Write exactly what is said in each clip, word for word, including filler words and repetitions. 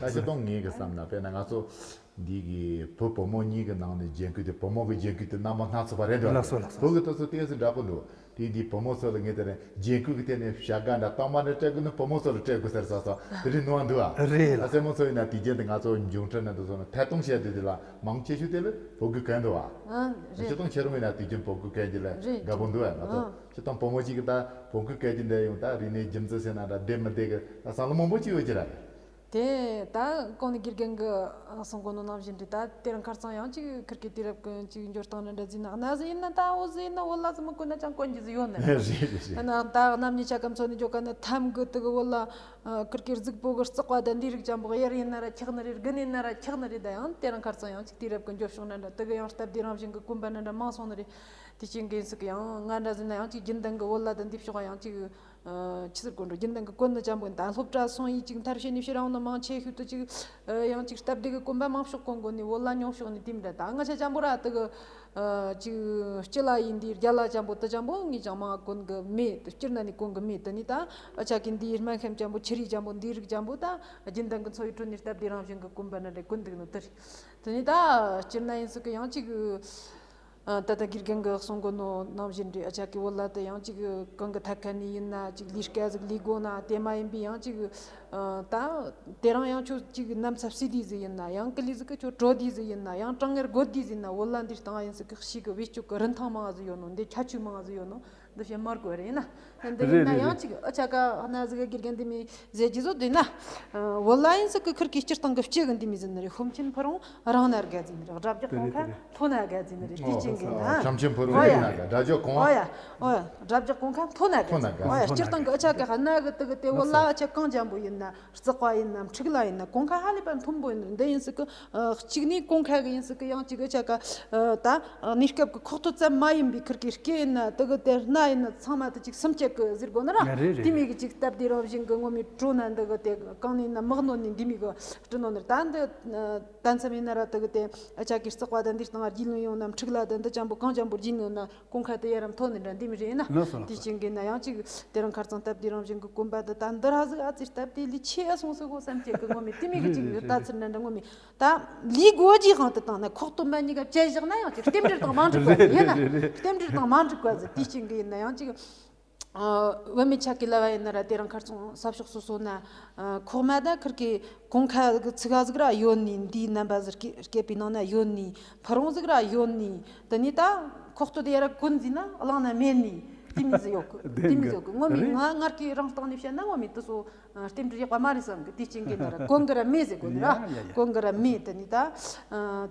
ད་སྤྱིར་བཏང་ངས་གི་བསམ་ན་དཔེར་ན་ང་ཚོ་འདི་གི་བུ་བུ་མོ་གཉིས་ཀྱི་ནང་ནས་རྒྱན་སྐུལ་དེ་བུ་མོ་གི་རྒྱན་སྐུལ་དེ་རྣམ་པ་སྣ་ཚོགས་པ་རེད་འདུག་ལགས་སོ་ལགས་སོ། བུ་གི་དུས་ཚོད་ཏོག་ཙམ་འདྲ་པོ་འདུག་དེ་འདི་བུ་མོ་ཚོ་ལ་ངས་དེ་རིང་རྒྱན་སྐུལ་གི་ཐད་ནས་བྱ་དགའ་འདྲ་གཏའ་མ་འདྲ་སྤྲད་དགོས་ན་བུ་མོ་ཚོ་ལ་སྤྲད་དགོས་ཟེར་ས་སོ་དེ་རིང་ནུས་པ་འདུག་ཨ། རེད་ལ། ད་སེ་མོ་ཚོ་ཡིན་ན་དུས་རྒྱུན་དུ་ང་ཚོ་འབྱུང་འཕྲོད་ནང་དུ་སོང་ན་ཐད་གཏོང་བྱས་དུས་དེ་ལ་མང་ཆེ་ཤོས་དེ་ལ་བུ་གུ་གན་འདུག་ཨ། ཨ། རེད། སྤྱིར་བཏང་ཁྱེད་རང་ཡིན་ན་དུས་རྒྱུན་བུ་གུ་གན་གྱི་ལ་རེད། དགའ་པོ་འདུག་ཨ། ང་ཚོ་ཨ། སྤྱིར་བཏང་བུ་མོ་གཅིག་གི་ད་བུ་གུ་གན་གྱི་འདྲ་ཡོང་ད་རིག་གནས་རྒྱུ་མཚན་ཟེར་ན་འདྲ་བདེ་མི་བདེ་གི་ད་བསམ་བློ་མང་པོ་ཅིག་ཡོད་ཀྱི་ར། དེ་ད་གོང་ནས་དགེ་རྒན་གྱིས་གསུང་གོ་ནོ་ནང་བཞིན་རེད། ད་དེ་རིང་ཁ་རྩང་ཡང་ཅིག་ཁིར་གི་དུས་རབས་ཀྱི་ཅིག་འགྱུར་སྟངས་འདྲ་འདྲ་ཟིན་ན་གནའ་ཟིག་ཡིན་ན་ད་འོ་ཟིག་ཡིན་ན་འོ་ལ་ཟིག་མི་གོ་ན་ཅང་གོན་རྒྱུ་ཟིག་ཡོད་ནི་རེད། རེད་རེད་རེད། ན་ད་གནམ་ཉི་ཆ་ཀ་མཚོ་ནི་འཇོག་ག་ན་ཐམ་གི་དུ་གི་འོ་ལ་ཁིར་གི་གཟུགས་པོ་གི་རྩག་པ་ད་འདི་རིགས་ཅན་པོ་གཡེར་ཡིན་ན་ར་འཁྱག་ནི་རེད། དགུན་ཡིན་ན་ར་འཁྱག་ནི་རེད། ད་ཡང་དེ་རིང་ཁ་རྩང་ཡང་ཅིག་དུས་རབས་ཀྱི་འགྱུར་ཕྱོགས་འདྲ་འདྲ་དུ་གི་ཡང་སྟབས་བདེ་རང་བཞིན་གི་གོན་པ་འདྲ་འདྲ་མང་སོང་ནི་རེད། དེ་ཅིག་འགན་ཟིག་གི་ཡང་ང་འདྲ་ཟིན་ན་ཡང་ཅིག་རྒྱུན་ལྡན་གི་འོ་ལ་ད་འདི་ཕྱོགས་ཡང་ཅིག་ཆི་ཟེར་དགོས་འགྲོ། རྒྱུན་ལྡན་གྱི་གོན་ནི་ཅན་པོ་ཡིན། ད་སློབ་གྲྭ་སོང་ཡིས་ཅིག་མཐར་ཕྱིན་ནས་ཕྱིར་ཡོང་ནི་མང་ཆེ་ཤོས་དུ་ཅིག་ཡང་ཅིག་སྟབས་བདེ་གི་གོན་པ་མང་ཤོས་གོན་དགོས་ནི་འོ་ལ་ཉུང་ཤོས་ནི་དེ་མི་འདྲ། ད་ང་ཆ་ཅན་པོ་ར་དུ་གི་ཅིག་སྤྱི་ལ་ཡིན་དུས་རྒྱ་ལ་ཅན་པོ་དུ་ཅན་པོ་ངས་ཅང་མང་གོན་གི་མེད། དུ་སྤྱིར་ན་ནི་གོན་གི་མེད། དུ་ནི་ད་ཨ་ཆ་གི་འདིའི་སྨན་ཁམས་ཅན་པོ་ཆུ་རིས་ཅན་པོ་འདི་རིགས་ཅན་པོ་ད་རྒྱུན་ལྡན་གྱི་འཚོ་བའི་ཁྲོད་ནས་སྟབས་བདེ་རང་བཞིན་གི་གོན་པ་འདྲ་འདྲ་གོན་འདུག་ནི་དུ་རེད། དུ་ནི་ད་སྤྱིར་ན་ཡིན་ཟིག་གི་ཡང་ཅིག་ཨ། ད་ལྟ་དགེ་རྒན་གྱིས་གསུང་གོ་ནོ་ནང་བཞིན་རེད། ཨ་ཅག་གི་བོད་ལ་དེ་ཡང་ཅིག་གང་གི་ཐད་ཁ་ནས་ཡིན་ན་ཅིག་ལས་ཀ་ཟིག་ལས་དགོས་ན་དེ་མ་ཡིན་པའི་ཡང་ཅིག་ཨ། ད་དེ་རང་ཡང་ཁྱོད་ཅིག་ནམ་ཚ་བསྲེས་དུས་ཟིག་ཡིན་ན་ཡང་ཀི་ལི་ཟིག་གི་ཁྱོད་བྲོ་དུས་ཟིག་ཡིན་ན་ཡང་གྲང་ངར་རྒོད་དུས་ཟིག་ཡིན་ན་བོད་ལ་འདིར་བཏང་ཡིན་ཟིག་གི་ཤིག་གི་བེད་སྤྱོད་གི་རིན་ཐང་མང་ཟིག་ཡོད་ནོ། འདི་ཁྱད་ཆོས་མང་ཟིག་ཡོད་ནོ། འདི་བཤད་མར་དགོས་རེད་ན། འདི་ཡིན་ན་ཡང་ཅིག་ཨ་ཅག་ག་ཧ་ན་ཟིག་གི་དགེ་རྒན་འདི་མི་ཟེར་རྒྱུ་བཟོ་འདི་ན། བོད་ལ་ཡིན་ཟིག་གི་ཁིར་གི་སྤྱིར་བཏང་གི་སྤྱི་གི་འདི་མི་ཟིན་ནི་རེད། ཧོམ་ཆེན་ཕུ་རུང་རང་ན་དགའ་ཟིན་ནི་རེད། དགྲ་བཅག་གོང་ཁ་མཐོ་ན་དགའ་ཟིན་ནི་རེད། དེ་ཅན་གི་ན། ཧོམ་ཆེན་ཕུ་རུང་ཨོ་ཡ། ཡིན་ན་དགའ། དགྲ་བཅག་གོང་ཨོ་ཡ། ཨོ་ཡ། དགྲ་བཅག་གོང་ཁ་མཐོ་ན་དགའ་ཟིན་ནི་རེད། ཨོ་ཡ། སྤྱིར་བཏང་གི་ཨ་ཅག་གི་ཧ་ན་གི་དུ་གི་དེ་བོད་ལ་ཨ་ཅག་གང་ཅན་པོ་ཡིན་ན། རྩག་པ་ཡིན་ན་འཁྲིག་ལ་ཡིན་ན་གོང་ཁ་ཧ་ལས་པ་མཐོན་པོ་ཡིན་ནི་འདི་ཡིན་ཟིག་གི། གཅིག་ནི་གོང་ཁ་གི་ཡིན་ཟིག་གི་ཡང་གཅིག་གི་ཆ་ག་ད་གནས་སྐབས་ཀྱི་ཁོག་སྟོད་ཙམ་མ་ཡིན་པའི་ཁིར་གི་སྐེ་ཡིན་ན་དུ་གི་དེ་སྣ་ཡིན་ན་ཚང་མ་དུ་གཅིག་སུམ་བཅད་གི་ཟེར་དགོས་ན་ར། རེད་རེད། དེ་མིག་གི་གཅིག་སྟབས་བདེ་རང་བཞིན་གི་ངོ་མའི་བྲོ་ན་འདི་གི་དེ་གང་ནས་ན་མག་ནོ་ནི་འདི་མིག་གི་སྤྲི་ནོ་ནི་ད་འདི་ད་མཚམས་ཡིན་ན་ར་དུ་གི་དེ་ཨ་ཅག་གི་རྩག་པ་ད་འདི་སྟེང་རྒྱུས་ལོན་ཡོང་ན་འཁྲིག་ལ་ད་འདི་ཅན་པོ་གང་ཅན་པོ་རྒྱུས་ལོན་ན། གོང་ཁ་དེ་ཡ་རམ་མཐོ་ནི་འདྲ་འདི་མི་རེད་ན། ལགས་སོ་ལགས་སོ། དེ་ཅན་གི་ན་ཡང་ཅིག་དེ་རིང་ཁ་རྩང་སྟབས་བདེ་རང་བཞིན་གི་གོན་པ་འདི་ད་འདི་ར་ཟིག་ཨ་ཙི་སྟབས་བདེ་ལི་ཆེ་ཨ་སོང་ཟིག་གོ་བསམ་ཅེ་གི་ངོ་མི་དེ་མི་གི་ཅིག་ཡོད་ད་ཚིར་འདྲ་འདྲ་ངོ་མི་ད་ལི་གོ་ཇི་ཧང་དུ་བཏང་ན་ཁོག་སྟོད་མ་གཉིས་ཀ་བཅད་བཞག་ན་ཡང་ཅིག་རྟེན་འབྲེལ་དང་མ་འགྲིག་པ་ཟིག་ཡིན་ན། རེད་རེད་རེད། རྟེན་འབྲེལ་དང་མ་འགྲིག་པ་ཟིག་དེ་ཅན་གི་ཡིན་ན་ཡང་ཅིག་བུད་མེད་ཆ་གི་ལ་བ་ཡིན་ན་ར་དེ་རིང་ཁ་རྩང་ས་ཕྱོགས་སོ་སོ་ན་ཁོག་མ་ད་ཁིར་གི་གོང་ཁ་གི་ཚིག་ག་ཟིག་ར་ཡོད་ནི། འདིའི་རྣམ་པ་ཟིག་སྐེ་སྐེད་པའི་ནང་ན་ཡོད་ནི། ཕུ་རུང་ཟིག་ར་ཡོད་ནི། དེ་ནི་ད་ཁོག་སྟོད་དེ་ཡ་ར་གོན་ཟིན་ན་བླངས་ན་མེད་ནི། དེ་མི་ཟིག་ཡོད་གི། དེ་མི་ཟིག་ཡོད་གི། ངོ་མི་ང་ངར་གི་རང་སྟེང་ནས་བཤད་ན་ངོ་མི་དུ་སོ་རྟེན་འབྲེལ་ཡག་པ་མ་རེད་བསམ་གི། དེ་ཅན་གི་ན་ར་གོན་གི་ར་མེད་ཟེར་གོ་ནི་ར། ཡ་ཡ་ཡ། གོན་གི་ར་མེད། དེ་ནི་ད་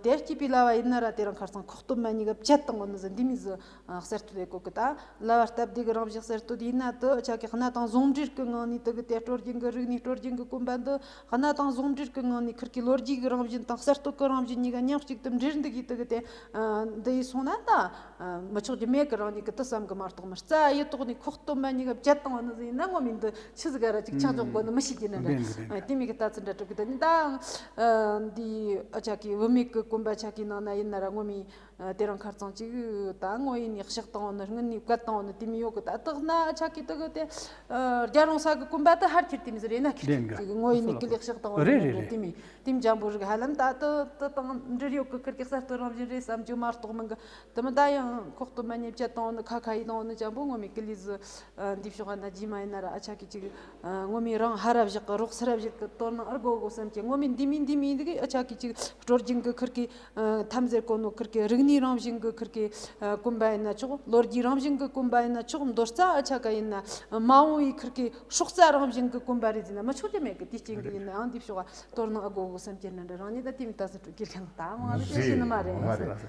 དེ་སྐྱིད་པའི་ལ་བ་ཡིན་ན་ར་དེ་རིང་ཁ་རྩང་ཁོག་སྟོད་མ་གཉིས་ཀ་བཅད་བཏང་གོ་ནི་ཟིག་འདི་མི་ཟིག་གསར་གཏོད་ལས་གོ་གི། ད་ལ་བ་སྟབས་བདེ་གི་རང་བཞིན་གསར་གཏོད་ཡིན་ན་དུ་ཨ་ཅག་གི་གནའ་དེང་ཟུང་འབྲེལ་གི་ངང་ནས་དུ་གི་དེ་སྲོལ་རྒྱུན་གི་རིག་གནས་སྲོལ་རྒྱུན་གི་གོན་པ་འདི་གནའ་དེང་ཟུང་འབྲེལ་གི་ངང་ནས་ཁིར་གི་ལོ་རྒྱུས་གི་རང་བཞིན་དང་གསར་གཏོད་གི་རང་བཞིན་གཉིས་ཀ་མཉམ་གཅིག་ཏུ་འབྲེལ་འདུག་གི། དུ་གི་དེ་འདི་ཡིས་སོང་ན་ད་མི་ཆོག་རྒྱུ་མེད་གི། རང་ཉིད་གི་དུ་བསམ་གི་མ་གཏོགས་མི་རྩ་ཡི་ཐོག་ནས་ཁོག་སྟོད་མ་གཉིས་ཀ་བཅད་བཏང་བ་ནི་ཟིན་ན་ངོ་མི་འདི་ཆི་ཟིག་ག་ར་ཅིག་ཆག་ཆོག་གོ་ནི་མི་ཤེས་ཀྱི་ནི་རེད། དེ་མི་གི་ལྟ་ཚུལ་འདྲ་གྲུབ་གི། དུ་ནི་ད་འདི་ཨ་ཅག་གི་བུད་མེད་གི་གོན་པ་ཆ་གི་ནང་ན་ཡིན་ན་ར་ངོ་མི། ཨ། དེ་རིང་ཁ་རྩང་གཅིག་ད་ངོ་ཡིན་ནི་ཕྱག་བཏང་བ་ནི་སྔུན་ནི་བཀལ་བཏང་བ་ནི་དེ་མི་ཡོད་གི། ད་དག་ན་ཨ་ཅག་གི་དུ་གི་དེ། ཨ། རྒྱ་རོང་ས་གི་གོན་པ་དུ་ཧར་ཁྱེར་དེ་མི་ཟེར་རེད་ན་ཁྱེར་ཁྱེར་ཅིག་ངོ་ཡིན་ནི་ཀི་ལེགས་ཕྱག་བཏང་བ་རེད་རེད་རེད། དེ་མི་དེ་མི་འཇམ་པོ་རིག་ཧ་ལམ་ད་དུ་དུ་དང་འབྲེལ་ཡོད་གི། ཁིར་གི་གསར་གཏོད་རང་བཞིན་རེད་བསམ་རྒྱུ་མ་གཏོགས་མིན་གི། དུ་མི་ད་ཡང་ཁོག་ཏུ་མ་ཉེས་བཅད་བཏང་བ་ནི་ཁ་ཁ་ཡི་བཏང་བ་ནི་འཇམ་པོ་ངོ་མི་ཀི་ལི་ཟི། ཨ། འདི་ཕྱོགས་ན་རྗེས་མ་ཡིན་ན་ར་ཨ་ཅག་གི་ཅིག་ངོ་མའི་རང་ཧ་ར་བཞག་གི་རོགས་སི་ར་བཞག་གི་དོ་སྣང་ཨར་དགོ་དགོ་བསམ་གྱི། ངོ་མའི་འདི་མི་འདི་མི་འདི་གི་ཨ་ཅག་གི་ཅིག་སྲོལ་རྒྱུན་གི་ཁིར་གི་ཐམ་ཟེར་གོ་ནོ་ཁིར་གི་རིག་གནས་རང་བཞིན་གི་ཁིར་གི་གོན་པ་ཡིན་ན་ཆོག་ལོ་རྒྱུས་རང་བཞིན་གི་གོན་པ་ཡིན་ན་ཆོག་མདོ་རྩ་ཨ་ཅག་ག་ཡིན་ན་མ་འོངས་པའི་ཁིར་གི་སྲོག་རྩ་རང་བཞིན་གི་གོན་པ་རེད་ཟེར་ན་མི་ཆོག་རྒྱུ་མེད་གི། དེ་རྐྱེན་གི་ཡིན་ན་ཡང་འདི་ཕྱོགས་དོ་སྣང་ཨར་དགོ་དགོ་བསམ་གྱི་ནི་འདྲ། རང་ཉིད་ད་དེ་མི་ལྟ་ཟིན་འགྲོ་གི་ལྷན་ད་མ་རེད་དེ་ཤེས་ནི་མ་རེད།